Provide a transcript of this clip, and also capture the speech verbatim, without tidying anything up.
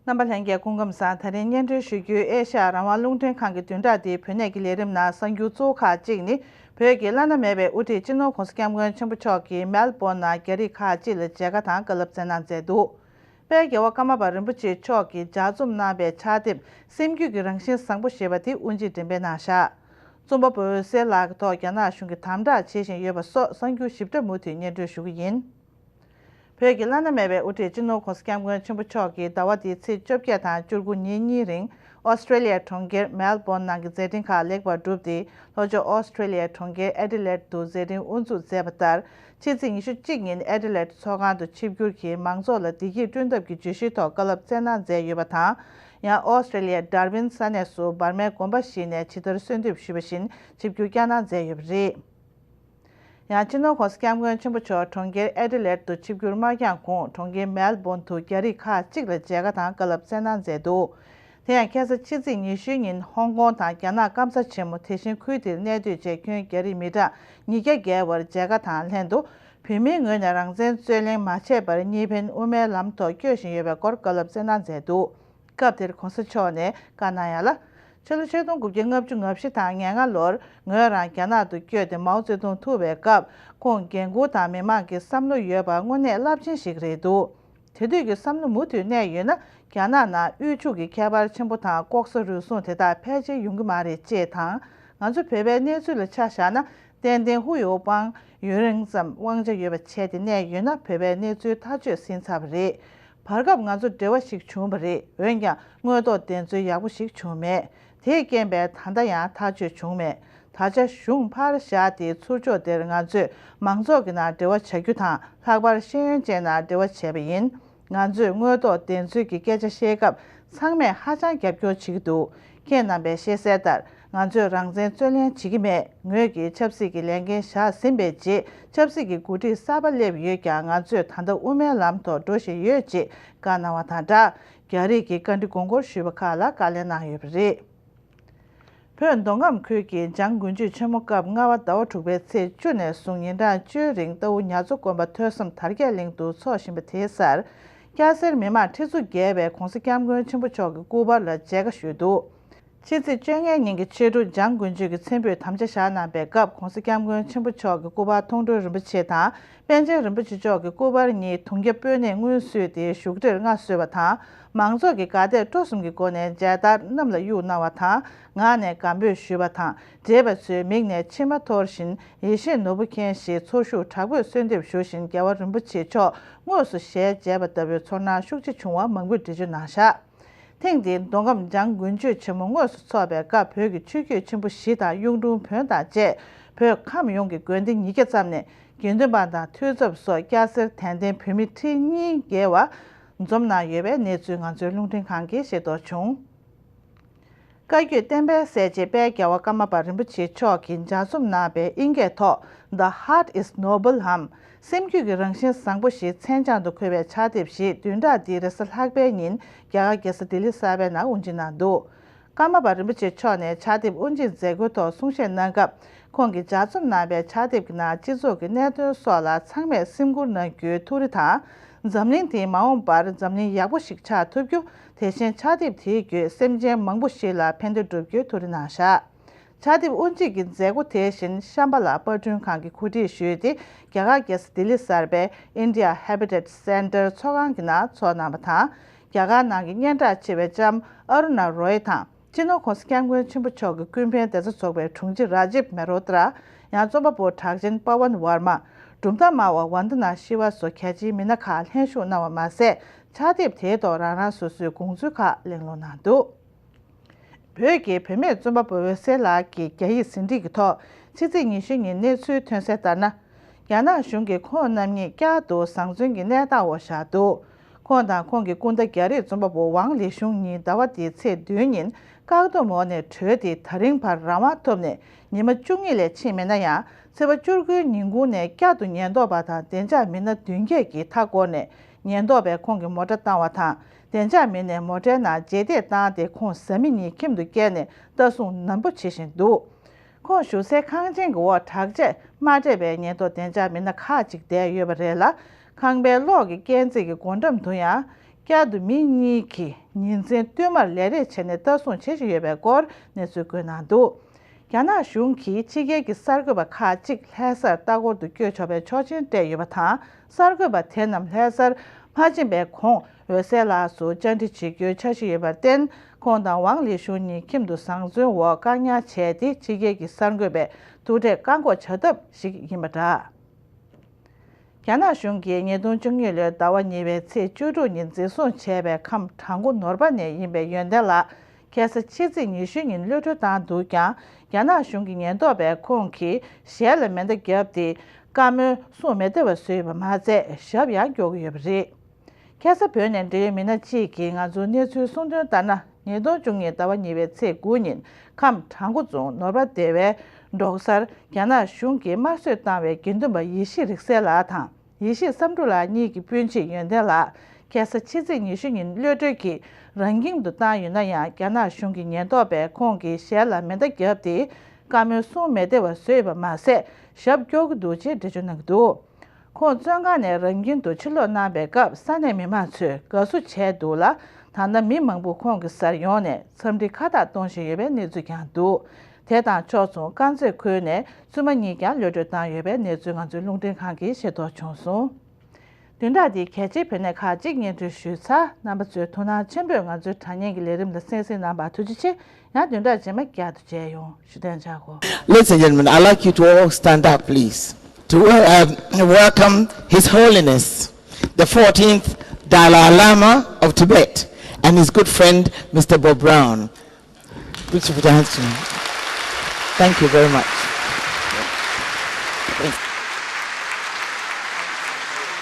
རྣམ་པ་ལྷན་རྒྱས་སྐུ་ཁམས་བཟང་། ད་རིང་སྙན་སྒྲོན་ཞུ་རྒྱུའི་ཨེ་ཤ་ཡ་རང་དབང་རླུང་འཕྲིན་ཁང་གི་བདུན་ཕྲག་འདིའི་བོད་གནས་ཀྱི་ལས་རིམ་ནང་གསར་འགྱུར་གཙོ་བོ་ཁག་ཅིག་ནི། བོད་ཀྱི་བླ་ན་མེད་པའི་དབུ་ཁྲིད་སྤྱི་ནོར་༸གོང་ས་༸སྐྱབས་མགོན་ཆེན་པོ་མཆོག་གིས་མེལ་བོན་ནང་རྒྱ་རིགས་ཁག་ཅིག་ལ་མཇལ་ཁ་དང་བཀའ་སློབ་སྩལ་གནང་མཛད་འདུག་དཔལ་རྒྱལ་བ་ཀརྨ་པ་རིན་པོ་ཆེ་མཆོག་གིས་ལྗགས་རྩོམ་གནང་བའི་ཕྱག་དེབ་སེམས་རྒྱུད་ཀྱི་རང་བཞིན་བཟང་པོ་ཞེས་པ་དེ་དབུ་འབྱེད་མགྲིན་སྤེལ་གནང་བཞག་རྩོམ་པ་པོ་འོད་ཟེར་ལགས་ཀྱི་ཐོག་རྒྱ་ནག་གཞུང་གིས་དམ་དྲག་བྱེད་བཞིན་ཡོད་པ་སོགས་གསར་འགྱུར་ཞིབ་ཕྲ་མུ་མཐུད་སྙན་སྒྲོན་ཞུ་གི་ཡིན། བོད་ཀྱི་བླ་ན་མེད་པའི་དབུ་ཁྲིད་སྤྱི་ནོར་༸གོང་ས་༸སྐྱབས་མགོན་ཆེན་པོ་མཆོག་གིས་ཟླ་བ་འདིའི་ཚེས་བཅོ་བརྒྱད་དང་བཅུ་དགུ་ཉིན་གཉིས་རིང་ཨོ་སི་ཀྲེ་ལི་ཡའི་གྲོང་ཁྱེར་མེལ་བོན་ནང་གི་མཛད་འཕྲིན་ཁག་ལེགས་པར་གྲུབ་སྟེ། ལྷོ་ཕྱོགས་ཨོ་སི་ཀྲེ་ལི་ཡའི་གྲོང་ཁྱེར་ཨེ་ཌི་ལེཌ་དུ་མཛད་འཕྲིན་དབུ་འཛུགས་མཛད་པ་ལྟར། ཕྱི་ཚེས་ཉི་ཤུ་གཅིག་ཉིན་ཨེ་ཌི་ལེཌ་ཚོགས་ཁང་དུ་ཆིབས་བསྒྱུར་གྱིས་མང་ཚོགས་ལ་བདེ་སྐྱིད་བསྐྲུན་ཐབས་ཀྱི་བརྗོད་གཞིའི་ཐོག་བཀའ་སློབ་སྩལ་གནང་མཛད་ཡོད་པ་དང་། ཡང་ཨོ་སི་ཀྲེ་ལི་ཡའི་ཌར་ཝིན་ས་གནས་སུ་འབར་མའི་དགོན་པ་ཞིག་ནས་ཇི་ལྟར་གསོལ་འདེབས་ཞུས་པ་བཞིན་ཆིབས་བསྒྱུར་བསྐྱངས་གནང་མཛད་ཡོད་པ་རེད། ཡང་སྤྱི་ནོར་༸གོང་ས་༸སྐྱབས་མགོན་ཆེན་པོ་མཆོག་གྲོང་ཁྱེར་ཨེ་ཌི་ལེཌ་དུ་ཆིབས་བསྒྱུར་མ་བསྐྱངས་གོང་། གྲོང་ཁྱེར་མེལ་བོན་དུ་རྒྱ་རིགས་ཁག་ཅིག་ལ་མཇལ་ཁ་དང་བཀའ་སློབ་སྩལ་གནང་མཛད་འདུག་དེ་ཡང་ཁ་སང་ཕྱི་ཚེས་ཉི་ཤུ་ཉིན་ཧོང་ཀོང་དང་རྒྱ་ནག་སྐམ་ས་ཆེན་མོ། དེ་བཞིན་ཁུལ་དེར་གནས་སྡོད་བྱེད་མཁན་རྒྱ་རིགས་མི་གྲངས་ཉིས་བརྒྱ་བརྒལ་བར་མཇལ་ཁ་དང་ལྷན་དུ། བོད་མིའི་ངོས་ནས་རང་བཙན་རྩོད་ལེན་མ་བྱས་པར་གཉིས་ཕན་དབུ་མའི་ལམ་ཐོག་སྐྱོད་བཞིན་ཡོད་པའི་སྐོར་བཀའ་སློབ་སྩལ་གནང་མཛད་འདུག་སྐབས་དེར་༸གོང་ས་མཆོག་ནས་བཀའ་གནང་ཡ་ལ། ཕྱི་ལོ་ཆིག་སྟོང་དགུ་བརྒྱ་ལྔ་བཅུ་ང་བཞི་དང་ང་ལྔ་ལོར་ངོས་རང་རྒྱ་ནག་ཏུ་བསྐྱོད་དེ་མའོ་ཙེ་ཏུང་ཐུག་པའི་སྐབས། ཁོང་འགན་འཁུར་དང་མི་མང་གི་བསམ་བློ་ཡོད་པ་དངོས་གནས་རླབས་ཆེན་ཞིག་རེད་འདུག་དེ་དུས་ཀྱི་བསམ་བློ་མུ་མཐུད་གནས་ཡོད་ན། རྒྱ་ནག་ནང་དབུལ་ཕྱུག་གི་ཁྱད་པར་ཆེན་པོ་དང་ལྐོག་ཟ་རུལ་སུངས་དེ་དག་ཕལ་ཆེར་ཡོང་གི་མ་རེད་ཅེས་དང་། ང་ཚོ་བོད་པའི་གནས་ཚུལ་ལ་ཆ་བཞག་ན། ཏན་ཏན་ཧུ་ཡོ་པང་ཡུན་རིང་ཙམ་དབང་ཆ་ཡོད་པ་བྱས་ཏེ་གནས་ཡོད་ན། བོད་པའི་གནས་ཚུལ་ཐག་གཅོད་ཟིན་ཚར་བ་རེད། བར་སྐབས་ང་ཚོ་འབྲེལ་བ་ཞིག་བྱུང་བ་རེད། འོན་ཀྱང་དངོས་ཐོག་བདེན་འཚོལ་ཡག་པོ་ཞིག་བྱུང་མེད། དེས་རྐྱེན་པས་ད་ལྟ་ཡང་ཐག་གཅོད་བྱུང་མེད། ད་ཆ་གཞུང་ཕར་བཞག་སྟེ་ཚུར་ཕྱོགས་དེར་ང་ཚོས་མང་ཚོགས་ཀྱི་ནང་འབྲེལ་བ་བྱ་རྒྱུ་དང་། ལྷག་པར་ཤེས་ཡོན་ཅན་ནང་འབྲེལ་བ་བྱས་པ་ཡིན། ང་ཚོས་དངོས་ཐོག་བདེན་འཚོལ་གྱི་སྐད་ཆ་བཤད་སྐབས། ཚང་མས་ཧ་ཅང་རྒྱབ་སྐྱོར་བྱེད་ཀྱི་འདུག་ཁྱེད་རྣམ་པས་ཤེས་གསལ་ལྟར། ང་ཚོས་རང་བཙན་རྩོད་ལེན་བྱེད་ཀྱི་མེད། ངོས་ཀྱིས་ཆབ་སྲིད་ཀྱི་ལས་འགན་བཞག་ཟིན་པའི་རྗེས། ཆབ་སྲིད་ཀྱི་འགོ་ཁྲིད་གསར་པ་སླེབས་ཡོད་ཀྱང་། ང་ཚོས་ད་ལྟ་དབུ་མའི་ལམ་ཐོག་འགྲོ་བཞིན་ཡོད་ཅེས་བཀའ་གནང་བ་དང་སྦྲགས། རྒྱ་རིགས་ཀྱི་བཀའ་འདྲི་དགོངས་སྐོར་ཞུས་པ་ཁག་ལ་བཀའ་ལན་གནང་ཡོད་པ་རེད། བོད་མདོ་ཁམས་ཁུལ་གྱི་འཇང་དགུན་ཆོས་ཆེན་མོ་སྐབས་ལྔ་པ་ཟླ་བ་དྲུག་པའི་ཚེས་བཅུ་ནས་བཟུང་ཉིན་གྲངས་བཅུའི་རིང་རྟའུ་ཉ་མཚོ་དགོན་པ་ཐོས་བསམ་དར་རྒྱས་གླིང་དུ་འཚོགས་བཞིན་པ་དེའི་སར། སྐྱ་སེར་མི་མང་ཁྲི་ཚོ་བརྒལ་བས་༸གོང་ས་༸སྐྱབས་མགོན་ཆེན་པོ་མཆོག་གི་སྐུ་པར་ལ་མཇལ་ཁ་ཞུས་འདུག་ཕྱི་ཚེས་བཅོ་ལྔའི་ཉིན་གྱི་ཕྱི་དྲོ་འཇང་དགུན་ཆོས་ཀྱི་མཚན་ཕུད་དམ་བཅའ་བཞག་གནང་པའི་སྐབས། ༸གོང་ས་༸སྐྱབས་མགོན་ཆེན་པོ་མཆོག་གི་སྐུ་པར་མཐོང་གྲོལ་རིན་པོ་ཆེ་དང་། པཎ་ཆེན་རིན་པོ་ཆེ་མཆོག་གི་སྐུ་པར་གཉིས་དུང་རྒྱ་སྤོས་སྣེས་སྔོན་བསུས་ཏེ་བཞུགས་ཁྲིར་མངའ་གསོལ་བ་དང་། མང་ཚོགས་ཀྱིས་དགའ་དད་སྤྲོ་གསུམ་གྱི་སྒོ་ནས་མཇལ་དར་གནམ་ལ་གཡུག་གནང་བ་དང་། ངག་ནས་དགའ་འབོད་ཞུས་པ་དང་། བགྲེས་པ་ཚོའི་མིག་ནས་མཆི་མ་འཐོར་བཞིན། ཡིད་བཞིན་ནོར་བུ་མཁྱེན་ཞེས་ཚོར་ཤུགས་དྲག་པོས་གསོལ་འདེབས་ཞུ་བཞིན། རྒྱལ་བ་རིན་པོ་ཆེ་མཆོག་དངོས་སུ་ཞལ་མཇལ་བ་ལྟ་བུའི་ཚོར་སྣང་ཤུགས་ཆེ་བྱུང་བ་མང་པོས་འགྲེལ་བརྗོད་གནང་བཞག་ཐེངས་འདིའི་མདོ་ཁམས་འཇང་དགུན་ཆོས་ཆེན་མོ་དངོས་སུ་འཚོགས་པའི་སྐབས། བོད་ཀྱི་ཆོས་བརྒྱུད་ཆེན་པོ་བཞི་དང་གཡུང་དྲུང་བོན་དང་བཅས། བོད་ཁམས་ཡོངས་ཀྱི་དགོན་སྡེ་ཉིས་བརྒྱ་ཙམ་ནས་དགེ་འདུན་པ་དང་ཐོས་ཚབ་སོགས་སྐྱ་སེར་དད་ལྡན་བོད་མི་ཁྲི་གཉིས་བརྒལ་བ་འཛོམས་གནང་ཡོད་པའི་གནས་ཚུལ་ང་ཚོའི་རླུང་འཕྲིན་ཁང་གིས་ཤེས་རྟོགས་བྱུང་། བཀའ་བརྒྱུད་བསྟན་པའི་གསལ་བྱེད་དཔལ་རྒྱལ་བ་ཀརྨ་པ་རིན་པོ་ཆེ་མཆོག་གིས་ལྗགས་རྩོམ་གནང་བའི་ཨིན་སྐད་ཐོག The Heart is Noble འམ། སེམས་རྒྱུད་ཀྱི་རང་བཞིན་བཟང་པོ་ཞིག་མཚན་བྱང་དུ་འཁོད་པའི་ཕྱག་དེབ་ཞིག་བདུན་ཕྲག་འདིའི་རེས་གཟའ་ལྷག་པའི་ཉིན་རྒྱ་གར་རྒྱལ་ས་ལྡི་ལི་གསར་པའི་ནང་དབུ་འབྱེད་གནང་འདུག་ཀརྨ་པ་རིན་པོ་ཆེ་མཆོག་ནས་ཕྱག་དེབ་དབུ་འབྱེད་མཛད་སྒོའི་ཐོག་གསུང་བཤད་གནང་སྐབས། ཁོང་གིས་ལྗགས་རྩོམ་གནང་བའི་ཕྱག་དེབ་ཀྱི་ནང་སྤྱི་ཚོགས་ཀྱི་གནད་དོན་སོགས་ལ་ཚང་མས་སེམས་ཁུར་གནང་རྒྱུའི་ཐུགས་རེ་དང་། འཛམ་གླིང་འདིའི་མ་འོངས་པར་འཛམ་གླིང་ཡག་པོ་ཞིག་ཆགས་ཐུབ་རྒྱུ། དེ་བཞིན་ཕྱག་དེབ་དེའི་བརྒྱུད་སེམས་ཅན་མང་པོ་ཞིག་ལ་ཕན་བདེ་བསྒྲུབ་རྒྱུའི་ཐུགས་རེ་གནང་བཞག་ཕྱག་དེབ་དབུ་འབྱེད་ཀྱི་མཛད་སྒོ་དེ་བཞིན་ཤམ་བྷ་ལ་པར་སྐྲུན་ཁང་གིས་གོ་སྒྲིག་ཞུས་ཏེ། རྒྱ་གར་རྒྱལ་ས་ལྡི་ལི་གསར་པའི་India Habitat Center ཚོགས་ཁང་གི་ནང་ཚོགས་གནང་བ་དང་། རྒྱ་གར་ནང་གི་སྙན་གྲགས་ཆེ་བའི་ལྕམ་ཨ་རུ་ན་རོའི་དང་། སྤྱི་ནོར་༸གོང་ས་༸སྐྱབས་མགོན་ཆེན་པོ་མཆོག་གི་ཀུན་ཕན་བདེ་རྩ་ཚོགས་པའི་དྲུང་ཆེ་རཱ་ཇིབ་མེ་རོ་ཏྲ། ཡང་རྩོམ་པ་པོ་གྲགས་ཅན་པ་ཝན་ཝར་མ། གྲུབ་མཐའ་སྨྲ་བ་ཝན་དྷ་ན་ཤི་ཝ་སོགས་གལ་ཆེའི་མི་སྣ་ཁག་ལྷན་ཞུགས་གནང་བ་མ་ཟད། ཕྱག་དེབ་དེའི་ཐོག་རང་རང་སོ་སོའི་དགོངས་ཚུལ་ཁག་གླེང་སློང་གནང་འདུག་བོད་ཀྱི་བུད་མེད་རྩོམ་པ་པོ་འོད་ཟེར་ལགས་ཀྱི་རྒྱ་ཡིག་ཟིན་བྲིས་ཀྱི་ཐོག་ཕྱི་ཚེས་ཉི་ཤུ་ཉིན་གནས་ཚུལ་ཐོན་གསལ་ལྟར་ན། རྒྱ་ནག་གཞུང་གིས་ཁོང་རྣམ་གཉིས་བསྐྱར་དུ་བཟང་བཙོན་གྱི་གནས་སྟངས་འོག་བཞག་འདུག་ཁོང་དང་ཁོང་གི་སྐུ་ཟླ་རྒྱ་རིགས་རྩོམ་པ་པོ་ཝང་ལི་ཞུང་གཉིས་ཟླ་བ་འདིའི་ཚེས་བདུན་ཉིན་བཀག་སྡོམ་འོག་ནས་གྲོལ་ཏེ། ད་རིང་བར་རང་དབང་ཐོབ་ནས་ཉི་མ་བཅུ་གཉིས་ལས་ཕྱིན་མེད་ན་ཡང་། ཚེས་པ་བཅུ་དགུའི་ཉིན་གུང་ནས་བསྐྱར་དུ་ཉེན་རྟོག་པ་དང་བདེ་འཇགས་མི་སྣ་བདུན་བརྒྱད་ཀྱིས་མཐའ་བསྐོར་ནས་ཉེན་རྟོག་པས་ཁོང་གི་མོ་ཊ་བཏང་བ་དང་། བདེ་འཇགས་མི་སྣས་མོ་ཊའི་ནང་རྗེས་འདེད་བཏང་སྟེ། ཁོང་བཟའ་མི་གཉིས་ཁྱིམ་དུ་བསྐྱལ་ནས་ལྟ་སྲུང་ནན་པོ་བྱེད་བཞིན་འདུག་ཁོང་བཞུགས་སའི་ཁང་ཆེན་གྱི་འོག་དྲག་ཆས་མ་སྤྲས་པའི་ཉེན་རྟོག་བདེ་འཇགས་མི་སྣ་ཁག་ཅིག་བསྡད་ཡོད་པ་རེད་ལ། ཁང་པའི་གློག་གི་རྐྱེན་རྩིས་ཀྱི་སྒོ་འགྲམ་དུ་ཡང་ བསྐྱར་དུ་མི་གཉིས་ཀྱིས་ཉིན་མཚན་བསྟུད་མར་ལས་རེས་བྱས་ནས་ལྟ་སྲུང་བྱེད་བཞིན་ཡོད་པའི་སྐོར་གནས་ཚུལ་བཀོད་གནང་འདུག། རྒྱ་ནག་གཞུང་གིས་ཕྱི་རྒྱལ་གྱི་གསར་འགོད་པ་ཁག་ཅིག་ལྷ་སར་ལྟ་སྐོར་དུ་བསྐྱོད་ཆོག་པའི་ཆོག་མཆན་སྤྲད་ཡོད་པ་དང་། གསར་འགོད་པ་དེ་རྣམས་ལྷ་སར་མ་ཕྱིན་པའི་གོང་འོད་གསལ་ལགས་སུ་བཅར་འདྲི་བྱེད་རྒྱུའི་འཆར་གཞི་ཡོད་པར་བརྟེན། ཁོང་དང་ཝང་ལི་ཞུང་གཉིས་ཁྱིམ་དུ་བཟང་བཙོན་འོག་བཀག་ཉར་བྱས་ཏེ། ཕྱི་རྒྱལ་གྱི་གསར་འགོད་པས་ཐུག་འཕྲད་བཀག་འགོག་བྱ་ཐབས་ཤིག་ཡིན་པ་འདྲ། རྒྱ་ནག་གཞུང་གིས་ཉིས་སྟོང་བཅུ་གཉིས་ལོའི་ཟླ་བ་གཉིས་པའི་ཚེས་བཅུ་དྲུག་ཉིན་འཛིན་བཟུང་བྱས་པའི་ཁམས་བྲག་འགོ་ནོར་བ་ནས་ཡིན་པའི་ཡོན་ཏན་ལགས་ཁ་སང་ཕྱི་ཚེས་ཉི་ཤུ་ཉིན་གློད་གྲོལ་བཏང་འདུག་ཀྱང་། རྒྱ་ནག་གཞུང་གི་ཉེན་རྟོག་པས་ཁོང་གི་ཞལ་ལ་མེ་མདའ་བརྒྱབ་སྟེ། བཀའ་མོལ་གསུང་མི་བདེ་བ་བཟོས་ཡོད་པ་མ་ཟད། ཞབས་ཡང་སྐྱོར་གྱི་ཡོད་པ་རེད། ཁ་སང་བོད་ནས་འབྲེལ་ཡོད་མི་སྣ་གཅིག་གིས་ང་ཚོར་གནས་ཚུལ་གསུངས་དོན་ལྟར་ན། ཉིས་སྟོང་བཅུ་གཉིས་ཟླ་བ་གཉིས་པའི་ཚེས་དགུ་ཉིན་ཁམས་བྲག་འགོ་རྫོང་ནོར་བ་སྡེ་བའི་འབྲོག་སར་རྒྱ་ནག་གཞུང་གིས་དམར་གསོད་བཏང་བའི་དགེ་འདུན་པ་ཡེ་ཤེས་རིག་གསལ་ལགས་དང་། ཡེ་ཤེས་བསམ་གྲུབ་ལགས་གཉིས་ཀྱི་སྤུན་མཆེད་ཡོན་ཏན་ལགས་ཁ་སང་ཕྱི་ཚེས་ཉི་ཤུ་ཉིན་གློད་གྲོལ་གྱིས་རང་ཁྱིམ་དུ་བཏང་ཡོད་ན་ཡང་། རྒྱ་ནག་གཞུང་གི་ཉེན་རྟོག་པས་ཁོང་གི་ཞལ་ལ་མེ་མདའ་བརྒྱབ་སྟེ། བཀའ་མོལ་གསུང་མི་བདེ་བ་བཟོས་ཡོད་པ་མ་ཟད། ཞབས་སྐྱོར་གྱི་འདུག་ཅེས་འགྲེལ་བརྗོད་གནང་གི་འདུག། ཁོང་བཙོན་ཁང་ནས་རང་ཁྱིམ་དུ་ཕྱིར་ལོག་གནང་པའི་སྐབས། ས་གནས་མི་མང་ཚོས་དགའ་བསུ་བྱས་འདུག་ལ། ད་ལྟ་མི་མང་པོ་ཁོང་གི་སར་ཡོང་ནས་འཚམས་འདྲི་ཁ་བཏགས་གཏོང་བཞིན་ཡོད་པའི་གནས་ཚུལ་ཀྱང་འདུག། དེ་དང་ཕྱོགས་མཚུངས། དཀར་མཛེས་ཁུལ་ནས་བཙུན་མ་གཉིས་ཀྱང་གློད་གྲོལ་བཏང་ཡོད་པའི་གནས་ཚུལ་ང་ཚོའི་རླུང་འཕྲིན་ཁང་གིས་ཤེས་རྟོགས་བྱུང་སོང་། བདུན་ཕྲག་འདིའི་གལ་ཆེའི་བོད་གནས་ཁག་ཅིག་སྙན་སྒྲོན་ཞུས་ཚར། རྣམ་པ་ཚོས་ཐུགས་སྣང་ཆེན་པོས་ང་ཚོའི་དྲ་བརྙན་གྱི་ལས་རིམ་ལ་གསན་གཟིགས་གནང་བར་ཐུགས་རྗེ་ཆེ། ཡང་བདུན་ཕྲག་རྗེས་མ་བསྐྱར་དུ་མཇལ་ཡོང་། ཞུ་དོན་བྱ་གོ། Ladies and gentlemen, I'd like you to all stand up, please, to wel- uh, welcome His Holiness, the fourteenth Dalai Lama of Tibet, and his good friend, Mister Bob Brown. Please put your hands together. Thank you very much.